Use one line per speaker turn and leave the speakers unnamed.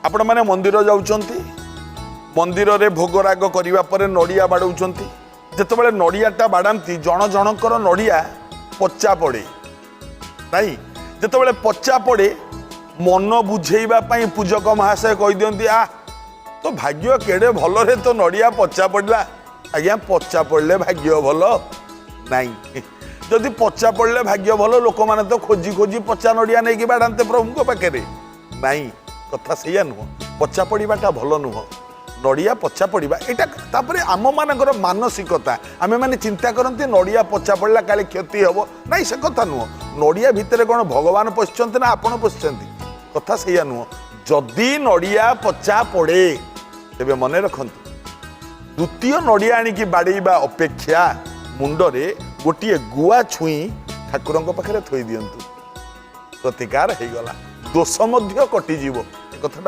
ଆପଣମାନେ ମନ୍ଦିର ଯାଉଛନ୍ତି, ମନ୍ଦିରରେ ଭୋଗରାଗ କରିବା ପରେ ନଡ଼ିଆ ବାଡ଼ଉଛନ୍ତି। ଯେତେବେଳେ ନଡ଼ିଆଟା ବାଡ଼ାନ୍ତି, ଜଣ ଜଣଙ୍କର ନଡ଼ିଆ ପଚା ପଡ଼େ ନାଇଁ? ଯେତେବେଳେ ପଚା ପଡ଼େ, ମନ ବୁଝେଇବା ପାଇଁ ପୂଜକ ମହାଶୟ କହିଦିଅନ୍ତି, "ଆ ତୋ ଭାଗ୍ୟ କେଡ଼େ ଭଲରେ, ତୋ ନଡ଼ିଆ ପଚା ପଡ଼ିଲା।" ଆଜ୍ଞା, ପଚା ପଡ଼ିଲେ ଭାଗ୍ୟ ଭଲ ନାଇଁ। ଯଦି ପଚା ପଡ଼ିଲେ ଭାଗ୍ୟ ଭଲ, ଲୋକମାନେ ତ ଖୋଜି ଖୋଜି ପଚା ନଡ଼ିଆ ନେଇକି ବାଡ଼ାନ୍ତେ ପ୍ରଭୁଙ୍କ ପାଖରେ। ନାଇଁ, କଥା ସେଇଆ ନୁହଁ। ପଚା ପଡ଼ିବାଟା ଭଲ ନୁହଁ, ନଡ଼ିଆ ପଚା ପଡ଼ିବା ଏଇଟା। ତାପରେ ଆମମାନଙ୍କର ମାନସିକତା, ଆମେମାନେ ଚିନ୍ତା କରନ୍ତି ନଡ଼ିଆ ପଚା ପଡ଼ିଲା କାଳେ କ୍ଷତି ହେବ। ନାଇଁ, ସେ କଥା ନୁହଁ। ନଡ଼ିଆ ଭିତରେ କ'ଣ ଭଗବାନ ପଶିଛନ୍ତି ନା ଆପଣ ପଶିଛନ୍ତି? କଥା ସେଇଆ ନୁହଁ। ଯଦି ନଡ଼ିଆ ପଚା ପଡ଼େ, ତେବେ ମନେ ରଖନ୍ତୁ, ଦ୍ୱିତୀୟ ନଡ଼ିଆ ଆଣିକି ବାଡ଼େଇବା ଅପେକ୍ଷା ମୁଣ୍ଡରେ ଗୋଟିଏ ଗୁଆ ଛୁଇଁ ଠାକୁରଙ୍କ ପାଖରେ ଥୋଇ ଦିଅନ୍ତୁ। ପ୍ରତିକାର ହେଇଗଲା, ଦୋଷ ମଧ୍ୟ କଟିଯିବ। ଏ କଥାଟା